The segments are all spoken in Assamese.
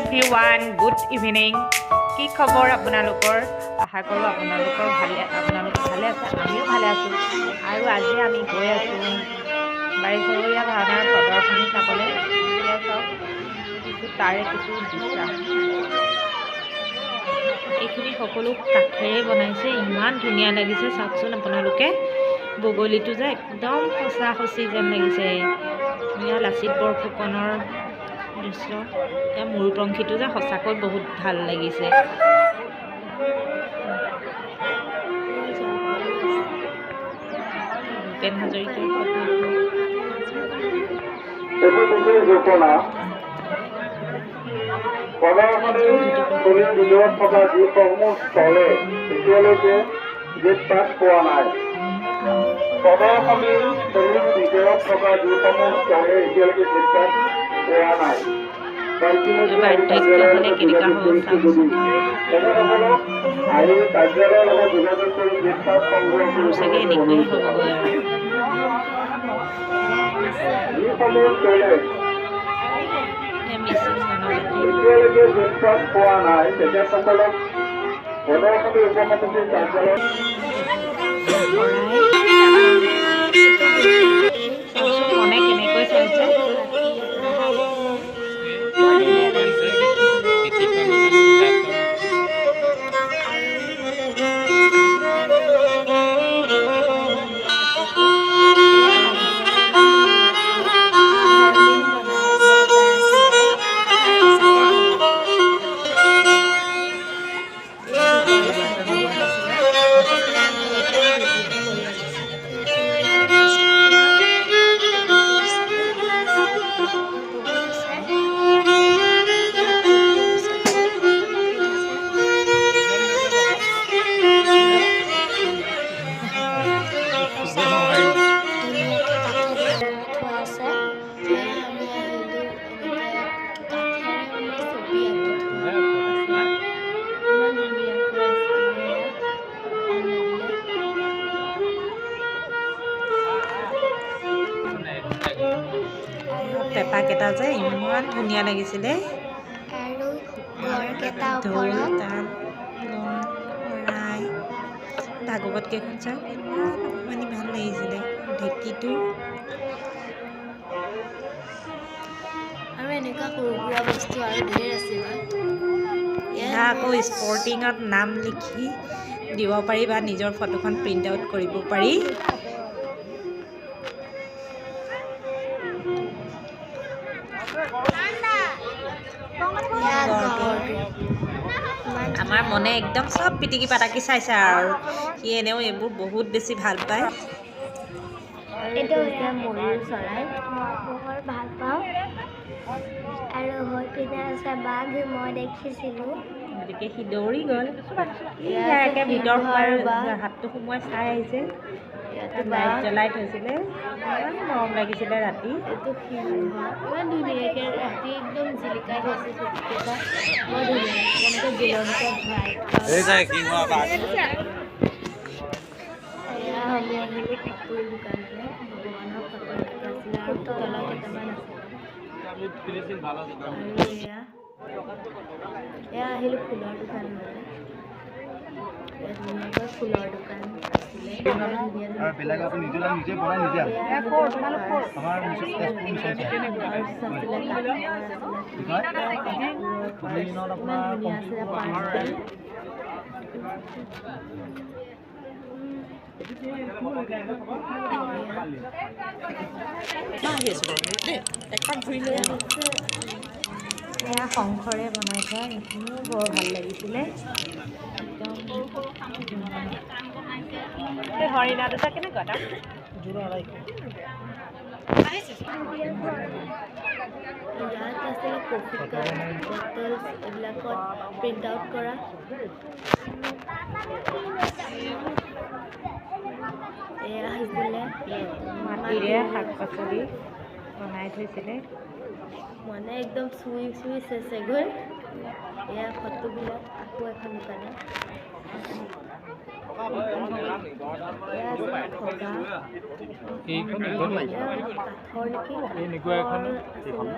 Everyone, good evening. কি খবৰ আপোনালোকৰ? আশা কৰোঁ আপোনালোকৰ ভালে, আপোনালোক ভালে আছে, আমিও ভালে আছোঁ। আৰু আজি আমি গৈ আছোঁ বাৰেচহৰীয়া ভাওনাৰ প্ৰদৰ্শনী চাবলৈ। এতিয়া চাওক কিছু তাৰে কিছু দৃশ্য। এইখিনি সকলো কাঠেৰে বনাইছে, ইমান ধুনীয়া লাগিছে। চাওকচোন আপোনালোকে, বগলীটো যে একদম সঁচা সঁচি যেন লাগিছে। এয়া লাচিত বৰফুকনৰ দৃশ্য। এয়া ময়ূৰপংখীটো যে সঁচাকৈ বহুত ভাল লাগিছে। ভূপেন হাজৰিকাৰ ফটো। এটি বিশেষ ঘোষণা। প্ৰদৰ্শনীথলীৰ ভিতৰত থকা যিসমূহ ষ্টলে এতিয়ালৈকে গেট পাছ পোৱা নাই, প্ৰদৰ্শনীথলীৰ ভিতৰত থকা যিসমূহ ষ্টলে এতিয়ালৈকে গেট পাছ পোৱা নাই বা ইতিমধ্যে আহি বাৰ্ধক্য কাৰ্যালয়ৰ হ'লে লগত কেনেকুৱা যোগাযোগ হ'ব কৰিছে চাওকচোন। যদি তেখেতসকলক আহি কাৰ্যালয়ৰ লগত যোগাযোগ কৰি গেট পাছ সংগ্ৰহ মোৰ চাগে কৰিবলৈ এনেকুৱাই অনুৰোধ হ'বগৈ আৰু। যিসমূহ ষ্টলে এয়া মিচিং জনজাতি। এতিয়ালৈকে গেট পাছ পোৱা নাই, তেখেতসকলক প্ৰদৰ্শনী উপসমিতিৰ কাৰ্যালয়ত শৰাই চাওকচোন, মনে কেনেকৈ চাইছে। বৰ ধুনীয়া লাগিছে। ধুনীয়াকৈ কাঠেৰে বনাই থোৱা আছে। আমি আহিলোঁ, এনেকৈ কাঠেৰে মানে ছবি আঁকি থোৱা আছে, ইমান ধুনীয়াকৈ আছিলে। ভাল লাগিলে। আৰু পেঁপাকেইটা যে ইমান ধুনীয়া লাগিছিলে। আৰু গড়কেইটা ঢোল, ওপৰত তাল, শৰাই, ভাগৱত কেইখন চাওক, ইমান অকণমানি ভাল লাগিছিলে। ঢেঁকীটো আৰু এনেকুৱা সৰু সুৰা বস্তু আৰু ঢেৰ আছিলে। এয়া আকৌ স্পৰ্টিঙত নাম লিখি দিব পাৰি বা নিজৰ ফটোখন প্ৰিণ্ট আউট কৰিব পাৰি। এয়া গড়টো গড়টো ইমান আমাৰ মনে একদম চব পিটিকি পাটাকি চাইছে আৰু সি এনেও এইবোৰ বহুত বেছি ভাল পায়। আৰু এইটো এইটো হৈছে ময়ূৰ চৰাই। মই বৰ ভাল পাওঁ। আৰু হৈ পিনে আছে বাঘ, মই দেখিছিলোঁ। গতিকে সি দৌৰি গ'ল। এয়া আছে একে ভিতৰ সিংহ সোমাই আৰু বাঘ। হাতটো সোমোৱাই চাই আহিছে। ইয়াতো লাইট বাঘ। জ্বলাই থৈছিলে, ইমান মৰম লাগিছিলে ৰাতি। এইটো সিংহ, ইমান ধুনীয়াকৈ ৰাতি একদম জিলিকাই থৈছে চকুকেইটা, বৰ ধুনীয়া, যেনেকৈ জিলমিকে ভৰাই থোৱা। এয়া আমি আহিলোঁ ফটোৰ দোকানলৈ। ভগৱানৰ ফটো এনেকৈ আছিলে আৰু পুতলা কেইটামান আছিলে। আৰু এয়া এয়া আহিলোঁ ফুলৰ দোকানলৈ। এয়া ধুনীয়াকৈ ফুলৰ দোকান আছিলে, ইমান ধুনীয়া ধুনীয়া ফুল আছিলে। এয়া আহিলোঁ পাৰ্চ পাৰ্চ আছিলে, কাঠৰ আছিলে, কাপোৰৰ পাৰ্চ, ইমান ধুনীয়া আছিলে পাৰ্চবোৰ। এয়া শংখৰে বনাই থোৱা, এইখিনিও বৰ ভাল লাগিছিলে একদম। এই হৰিণা দুটা কেনেকুৱা দাম? ইয়াত আছিলে কফি কাপ, বটলছ, এইবিলাকত প্ৰিণ্ট আউট কৰা। এয়া আহিছিলে মাটিৰে শাক পাচলি বনাই থৈছিলে। মানে একদম চুই চুই চেচেগৈ। এয়া ফটোবিলাক। আকৌ এখন দোকানত এয়া আছিলে খগা, এয়া কাঠৰ নেকি, কাঠৰ আছিলে।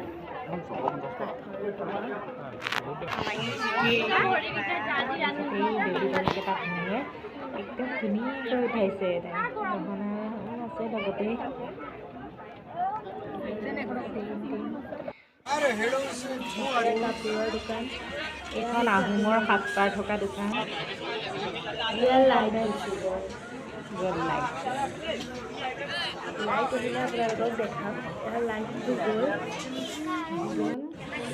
একদম ধুনীয়াকৈ উঠাইছে, গহনা আছে লগতে। কাপোৰৰ দোকান। এইখন আহোমৰ সাজপাৰ থকা দোকান। লাইট, লাইট আহিলে আপোনালোকক দেখাম। এয়া লাইটটো গ'ল,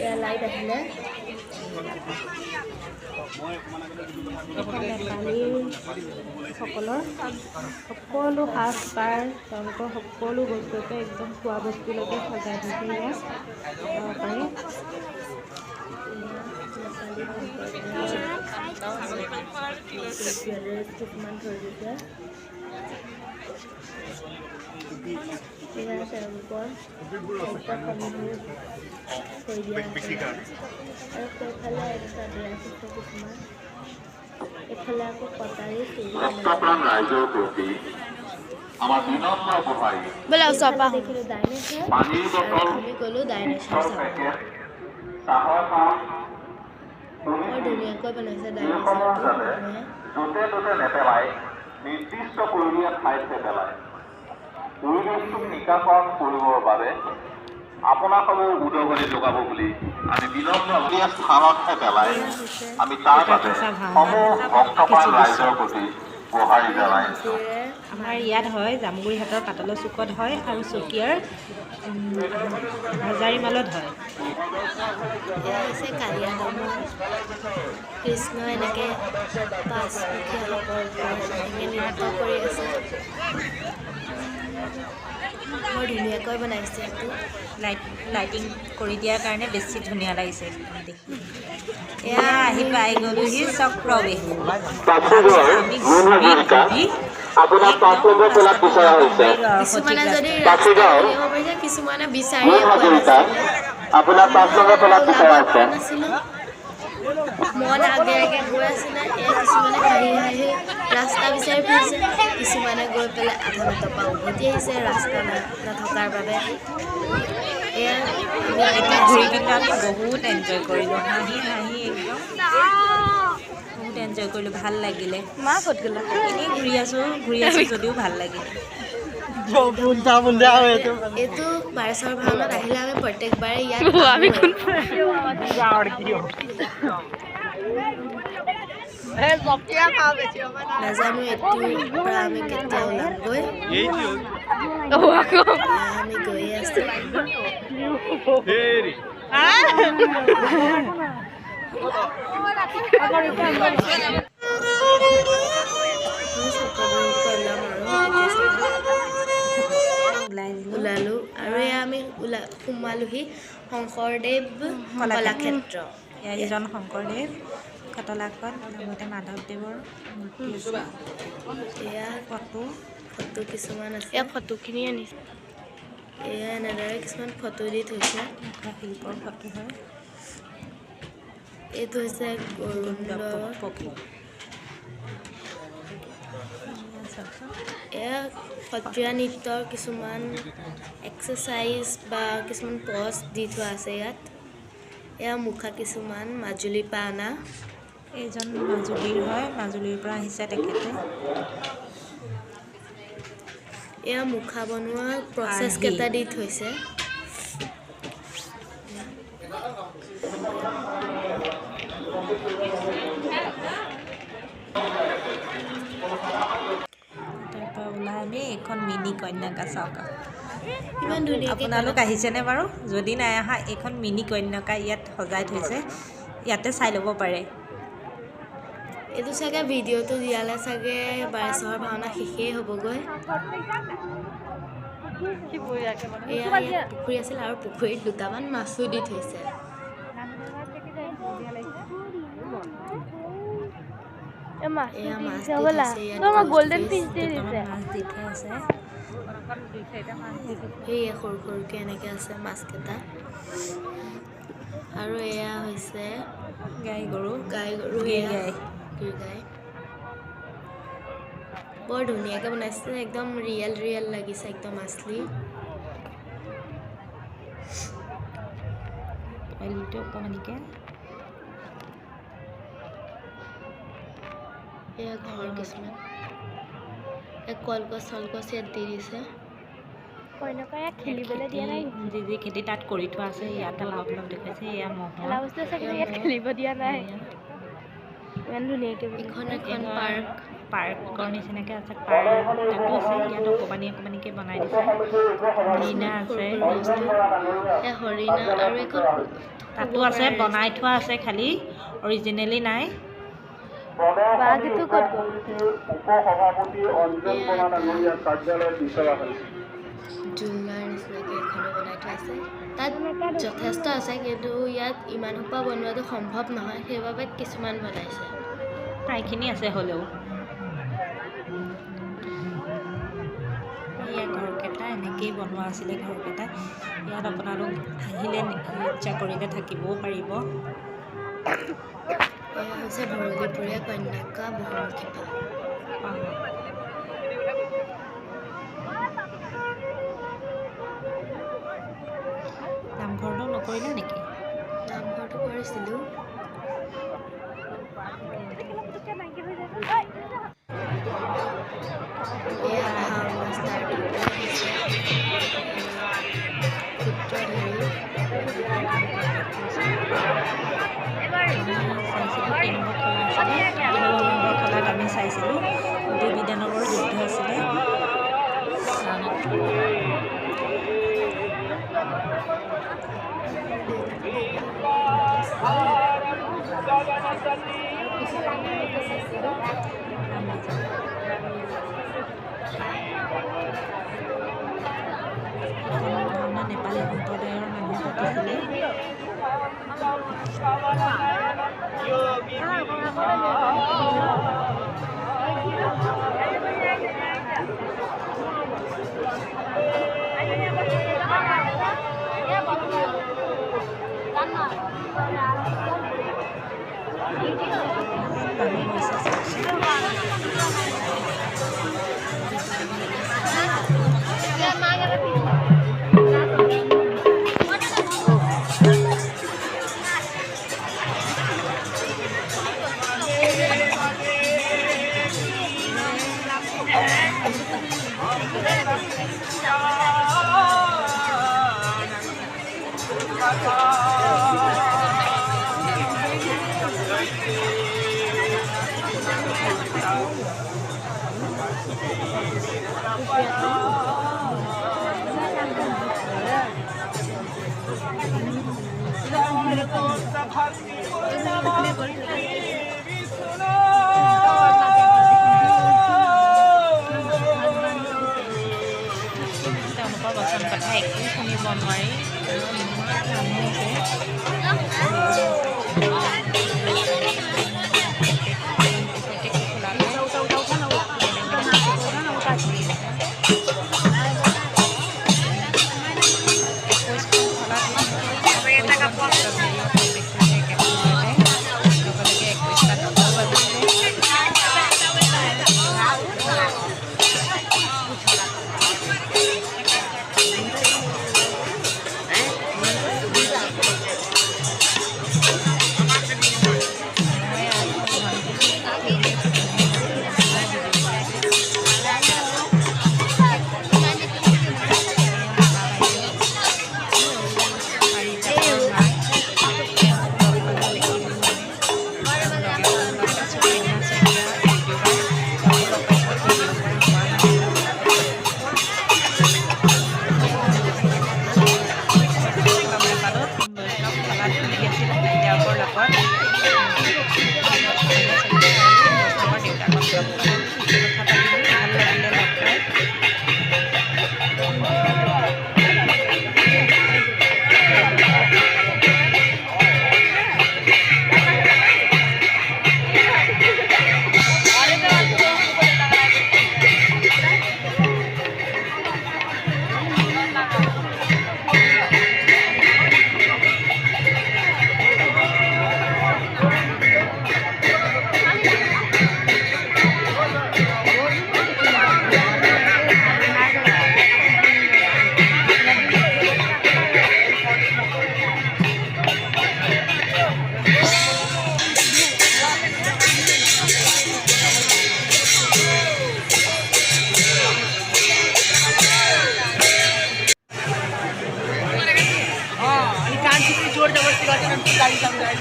এয়া লাইট আহিলে। নেপালীসকলৰ সকলো সাজপাৰ, তেওঁলোকৰ সকলো বস্তুকে একদম খোৱা বস্তুলৈকে সজাই থৈছে ইয়াত, চাব পাৰে। জুৱেলাৰীজ কিছুমান থৈ দিছে। এয়া তেওঁলোকৰ খাদ্যসমূহো থৈ দিয়া আছে। আৰু সেইফালে এনেকুৱা ড্ৰেছ আছে কিছুমান। এইফালে আকৌ কটাৰী, চুৰি। ভক্তপ্ৰাণ ৰাইজৰ প্ৰতি আমাৰ বিনম্ৰ গোহাৰি। দেখিলোঁ ডাইনেছৰ। পানীৰ বটল, আমি গ'লোঁ ডাইনেছৰ চিপছৰ চাবলৈ। পেকেট, চাহৰ কাপ, বৰ ধুনীয়াকৈ বনাইছে এইসমূহ ডাইনেছৰটো যাতে মানুহে। য'তে ত'তে নেপেলাই নিৰ্দিষ্ট প্ৰয়োজনীয় ঠাইতহে পেলায়। পৰিৱেশটোক নিকাকৰণ কৰিবৰ বাবে আপোনাসবেও উদগনি যোগাব বুলি আমি বিনম্ৰ স্থানতহে পেলায়, আমি তাৰ বাবে সমূহ ভক্তপ্ৰাণ ৰাইজৰ প্ৰতি গোহাৰি জনাইছোঁ। আমাৰ ইয়াত হয়, জামুগুৰিহাটৰ পাতলৰ চুকত হয় আৰু চকীয়াৰ হাজাৰিমালত হয়। এয়া হৈছে কালীয়া দমন। কৃষ্ণ এনেকৈ পাঁচমুখীয়া সাপৰ ওপৰত এনেকৈ নৃত্য কৰি আছে। বৰ ধুনীয়াকৈ বনাইছে এইটো। লাইটিং কৰি দিয়াৰ কাৰণে বেছি ধুনীয়া লাগিছে একদম দেখি। এয়া এয়া আহি পাই গ'লোহি চক্ৰবেহু। বাসুদেৱৰ আমি মুন ঘূৰি হাজৰিকা, ঘূৰি আপোনাক 5 নম্বৰ খোলাত বিচৰা হৈছে। কিছুমানে যদি ৰাস্তা বাসুগাঁও উলিয়াব পাৰিছে, কিছুমানে মুন বিচাৰিয়ে পোৱা হাজৰিকা, নাছিলে। আপোনাক 5 নম্বৰ খোলাত ওলাব বিচৰা পৰা হৈছে। নাছিলোঁ। মন আগে আগে গৈ আছিলে। এয়া কিছুমানে হাঁহি হাঁহি ৰাস্তা বিচাৰি ফুৰিছে, কিছুমানে গৈ পেলাই আধা বাটৰ পৰা উভতি আহিছে ৰাস্তা নথকাৰ বাবে। এয়া আমি এতিয়া ঘূৰি কিন্তু আমি বহুত এনজয় কৰিলোঁ, হাঁহি হাঁহি একদম বহুত এনজয় কৰিলোঁ, ভাল লাগিলে। মা ক'ত গ'লা? এনেই ঘূৰি আছোঁ, ঘূৰি আছোঁ যদিও ভাল লাগিলে। এইটো বাৰেচৰ ভাওনাত আহিলে আমি প্ৰত্যেকবাৰে ইয়াত নাজানো এইটোৰ পৰা আমি কেতিয়া ওলামগৈ। আমি গৈয়ে আছোঁ। ওলাম আৰু ওলাই দিলোঁ, ওলালোঁ আৰু এয়া আমি ওলা সোমালোহি শংকৰদেৱ কলাক্ষেত্ৰ। এয়া এইজন শংকৰদেৱ খটলাকত, লগতে মাধৱদেৱৰ মূৰ্তি আছে। এয়া ফটো ফটো কিছুমান আছে। এয়া ফটোখিনি আনিছে। এয়া এনেদৰে কিছুমান ফটো দি থৈছে। মুখা শিল্পৰ ফটো হয়। এইটো হৈছে গৰুণ্ড পক্ষী। চাওকচোন। এয়া সত্ৰীয়া নৃত্যৰ কিছুমান এক্সাৰচাইজ বা কিছুমান পজ দি থোৱা আছে ইয়াত। এয়া মুখা কিছুমান মাজুলীৰ পৰা অনা। এইজন মাজুলীৰ হয়, মাজুলীৰ পৰা আহিছে তেখেতে। এয়া মুখা বনোৱা প্ৰচেছ আৰ্হি। কেইটা দি থৈছে। তাৰপৰা ওলাই আমি এইখন মিনি কন্যাকা চাওক। ইমান ধুনীয়াকৈ। আপোনালোক আহিছেনে বাৰু? যদি নাই অহা, এইখন মিনি কন্যাকা ইয়াত সজাই থৈছে, ইয়াতে চাই ল'ব পাৰে। এইটো চাগে ভিডিঅ'টো দিয়ালে চাগে বাৰেচহৰ ভাওনা শেষেই হ'বগৈ। এয়া ইয়াত পুখুৰী আছিল আৰু পুখুৰীত দুটামান মাছো দি থৈছে। এয়া মাছ দি থৈছে ইয়াত, গোল্ডেন goldfish। Fish দি দুটামান দিছে। মাছ দি থোৱা আছে। সেয়ে সৰু সৰুকৈ এনেকৈ আছে মাছকেইটা। আৰু এয়া হৈছে গাই গৰু, গাই গৰু, গীৰ এয়া গাই। গীৰ গাই। বৰ ধুনীয়াকৈ বনাইছে, একদম ৰিয়েল ৰিয়েল লাগিছে, একদম আছলি। মোবাইলটো অকণমানিকৈ। এয়া ঘৰ কিছুমান, এই কলগছ চলগছ ইয়াত দি দিছে। খেলিবলৈ দিয়া নাই, যি যি খেতি তাত কৰি থোৱা আছে ইয়াত অলপ অলপ দেখুৱাইছে। এয়া ম'হৰ খেলিব দিয়া নাই, ইমান ধুনীয়াকৈ। এইখন এখন পাৰ্ক, পাৰ্কৰ নিচিনাকৈ আছে, পাৰ্ক তাতো আছে। ইয়াত অকণমানি অকণমানিকৈ বনাই দিছে। হৰিণা আছে, হৰিণা আৰু এখন তাতো আছে, বনাই থোৱা আছে, খালি অৰিজিনেলি নাই। বাঘটো ক'ত গ'ল? জুলনাৰ নিচিনাকৈ এখনো বনাই থোৱা আছে। তাত যথেষ্ট আছে, কিন্তু ইয়াত ইমান সোপা বনোৱাটো সম্ভৱ নহয়, সেইবাবে কিছুমান বনাইছে। প্ৰায়খিনি আছে হ'লেও। ইয়াৰ ঘৰকেইটা এনেকেই বনোৱা আছিলে ঘৰকেইটা। ইয়াত আপোনালোক আহিলে ইচ্ছা কৰিলে থাকিবও পাৰিব। এয়া হৈছে ভৰলীপুৰীয়া কন্যাকা বহুমুখী পাহাৰ। নামঘৰটো নকৰিলা নেকি? নামঘৰটো কৰিছিলোঁ। এয়া ভাওনা ষ্টাৰ্ট হৈছে, সূত্ৰধাৰী। চাইছিলোঁ কেই নম্বৰ খোলা আছিলে, ষোল্ল নম্বৰ খোলাত আমি চাইছিলোঁ দেৱী দানৱৰ যুদ্ধ আছিলে। ভাওনা নেপালী সম্প্ৰদায়ৰ মানুহে পাতিছিলে। মানুহ হৈছে চাওকচোন। তেওঁলোকৰ বচন কথা একো শুনিব নোৱাৰি, ইমান মানুহ আছে। প্ৰত্যেকটো খোলাতে বেলেগ বেলেগ কৰি আছে। 21খন খোলাত 21জন সূত্ৰধাৰী প্ৰৱেশ কৰিছে একে সময়তে। লগে লগে 21টা দফাও বাজিছে। মই আৰু ভণ্টি পাৰিজাতৰ মাক, তেওঁক লগ পালোঁ, দেখিলোঁ মানে। আৰু লগে লগ পাইছোঁ কন্যা শইকীয়া ইউটিউবাৰ, তেওঁকো লগ পাইছিলোঁ, ভিডিঅ' কৰা হোৱা নাই। লগ নাপালোঁ, বৈষ্ণৱ খলাত বুলি গৈছিলোঁ আইতাকৰ লগত। কন্যা শইকীয়া আৰু বৈষ্ণৱৰ দেউতাকক লগ পালোঁ, কথা পাতিলোঁ, ভাল লাগিলে লগ পাই। जोर जबरदस्ती करके गाड़ी समझाई।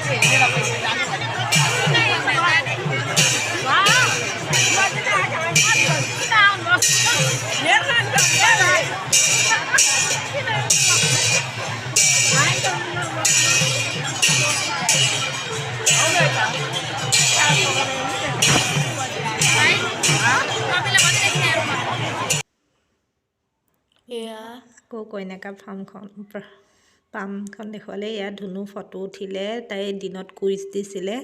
এয়া আকৌ কইনাকা ফাৰ্মখন, পামখন দেখুৱালে। ইয়াত ধুনু ফটো উঠিলে। তাই দিনত কুইজ দিছিলে।